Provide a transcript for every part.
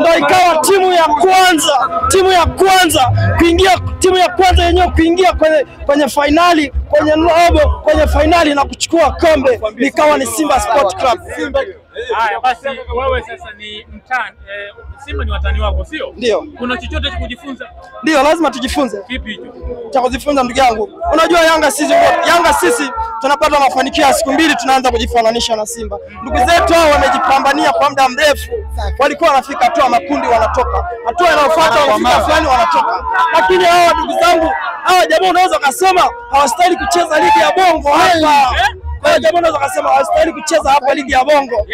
Ndio ikawa timu ya kwanza, timu ya kwanza kuingia, timu ya kwanza yenyewe kuingia kwenye finali, kwenye robo, kwenye finali na kuchukua kombe, likawa ni Simba Sport Club. Haya basi, wewe sasa ni mtani, Simba ni watani wako, sio? Ndio. Kuna chochote cha kujifunza? Ndio, lazima tujifunze. Kipi hicho? Cha kujifunza ndugu yangu. Unajua Yanga sisi tunapata mafanikio ya siku mbili tunaanza kujifananisha na Simba. Ndugu zetu hao wamejipambania kwa muda mrefu. Walikuwa wanafika hatua makundi wanatoka. Hatua inayofuata wanafika fulani wanatoka. Lakini hawa ndugu zangu, hawa jamaa unaweza kusema hawastahili kucheza ligi ya Bongo hapa. Hawa jamaa unaweza kusema hawastahili kucheza hapa ligi ya Bongo.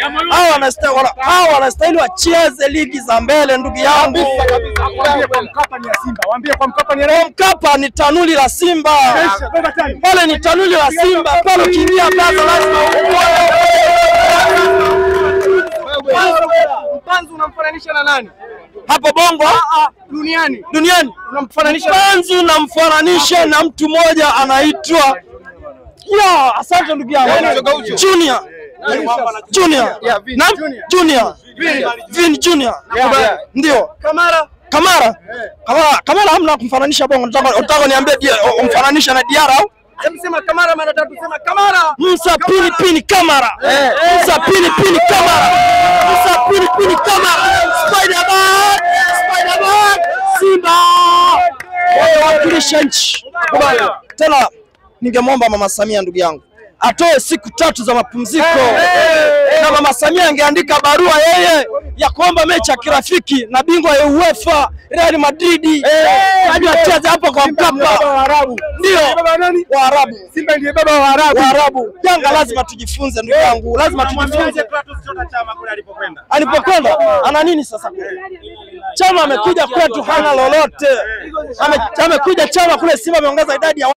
Hawa wanastahili wacheze ligi za mbele ndugu yangu. Waambie kwa Mkapa ni ya Simba. Waambie kwa Mkapa ni ya Mkapa ni tanuli la Simba. Pale ni tanuli la Simba. Pale ukiingia plaza lazima Mpanzu unamfananisha na nani? Hapo Bongo? Duniani. Duniani. Unamfananisha Mpanzu unamfananisha na mtu mmoja anaitwa ya, asante ndugu yangu. Junior. Junior. Na Junior. Vin Junior. Ndio. Kamara. Kamara. Kamara hamna kumfananisha Bongo. Nataka niambie umfananisha na Diarra au? Sema Kamara mara tatu, sema Kamara. Musa pini pini Kamara. Musa pini pini Kamara. Musa pini pini Kamara. Spider-Man. Spider-Man. Simba. Wakilisha nchi. Tena ningemwomba Mama Samia ndugu yangu atoe siku 3 za mapumziko. Na Mama Samia angeandika barua yeye ya kuomba mechi ya kirafiki na bingwa ya UEFA Real Madrid aje acheze hapo kwa Mkapa. Waarabu. Ndio. Waarabu. Simba ndiye baba wa Waarabu. Waarabu. Yanga lazima tujifunze ndugu yangu, lazima tujifunze. Alipokwenda ana nini sasa kule? Chama amekuja kwetu hana lolote. Amekuja Chama kule Simba ameongeza idadi ya